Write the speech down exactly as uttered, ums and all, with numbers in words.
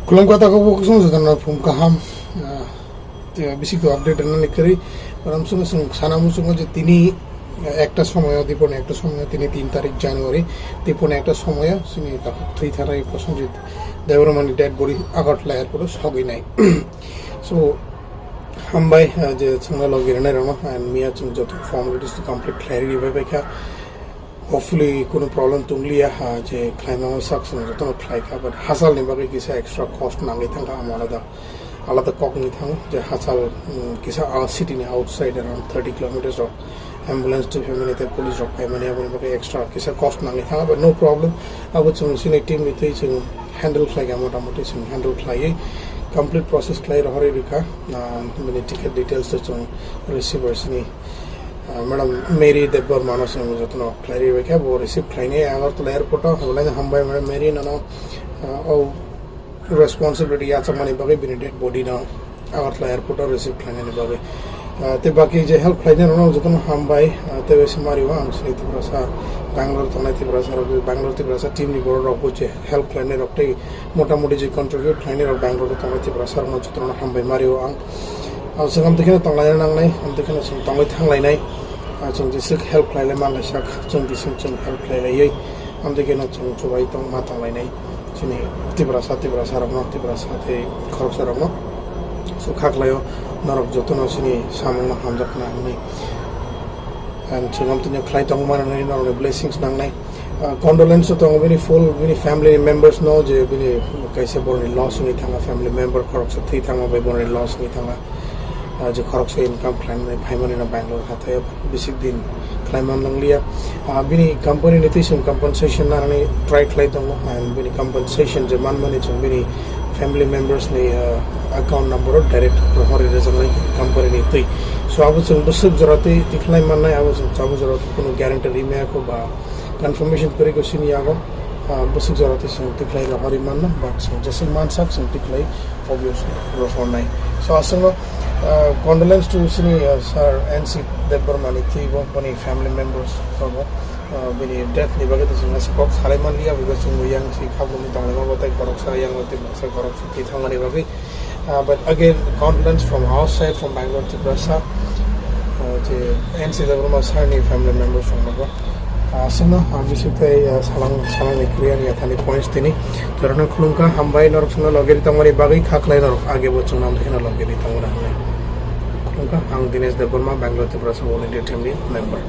Khulumkha takhuk bukhuk song jotono phung kaham. Ah, te bisi to update rwnani kwrwi. Karon song song sana muchungo je tini, ah, ekta somoyo, dipor ni ekta somoyo tini tin tarik January. Dipor ni ekta somoyo chini takhuk thwi thanai Prosenjit Debbarmani dead body Agartala airport o sogwi nai. So, hambai, ah, je chwngno logi rwnai rokno, and miya chwng joto formalities to complete khlai rwi bai bai kha. Hopefully, kunu problem tongliya, ha, je khlaima sak song jotono khlai kha, but hachal ni bagwi kisa extra cost nangwi thangkha, amo alada, alada kok wngwi thango, je hachal, mm, kisa a city ni outside around thirty kilometers rok ambulance twi phaimani tei police rok phaimani, aboni bagwi extra kisa cost nangwi thango, but no problem, abo chwng chini team ni twi chwng handle khlai kha, mota moti chwng handle khlaiwi complete process khlai rohorwi rwkha, ah, bini ticket details to chwng receiver chini Ah, Madam Mary Debbarma no chwng jotono khlai rwi bai kha, bo receive khlainai Agartala airport o, hambai, hambai Madam Mary, nono, ah, o responsibility yachakmani bagwi bini dead body no Agartala airport o receive khlainani bagwi. Ah, tei baki je help khlainai rokno jotono hambai, ah, tei bai se Mario ang chini Tiprasa Bangalore tongnai Tiprasa rok, Bangalore Tiprasa team ni borok rok bo je help khlainai rok tei mota moti je contribute khlainai rok Bangalore tongnai Tiprasa rokno jotono hambai Mario ang. Ang chwng amtwi kheno tonglaina nangnai, amtwi kheno chwng tongwi thanglainai. Ah, chwng jeswk help khlailai manlai sak, chwng jeswk chwng help khlailaiwi. Amtwi kheno chwng chubai tong ma tonglainai. Chini Tiprasa, Tiprasa rokno, Tiprasa tei khoroksa rokno. So kha khlaio norok jotono chini samungno hamjakna hwnwi. And chwng amtwino khlai tongmani norokni blessings nangnai. Ah, condolence o tongo bini full, bini family members no, je bini kaisa boroni loss wngwi thanga, family member khoroksa thwi thangma bai boroni loss wngwi thanga. Ah, je khoroksa income khlainani phaimani no Bangalore hathaio bisik din khlai man nangliya. Ah, bini company ni twi chwng compensation nanani try khlai tongo, and bini compensation je manmani chwng bini family members ni, ah, account number o direct rohorwi rwjaknai company ni twi. So abo chwng bwswk jora twi tikhlai mannai, abo chwng abo jora kunu guarantee rimaya kho ba confirmation kwrwi kho sini yago, ah, bwswk jora twi chwng tikhlai rohorwi manna, but chwng jeswk mansak chwng tikhlai obviously rohornai. So aswkno, ah, condolence to sini, ah, Sir N C Debbarma ni twi bo boni family members rogo, ah, bini death ni bagwi to chwng aswk kok salai manliya, because chwng bo yang si khaboni tonglaima bo tei khoroksa yang bo tei baksa khoroksa twi thangmani bagwi. Uh, but again, condolence from our side, from Bangalore, Tiprasa, uh, je N C Debbarma sir ni family members rok nogo. Uh, aswkno, uh, bising tei, uh, salang, salang ni kwrwi ani yathani points tini. Jorano khulumkha, hambai norok chwngno logi ri tongmani bagwi, kha khlai norok age bo chwngno amtwi kheno logi ri tongmani hambai. Khulumkha, ang Dinesh Debbarma, Bangalore, Tiprasa, All India team ni member.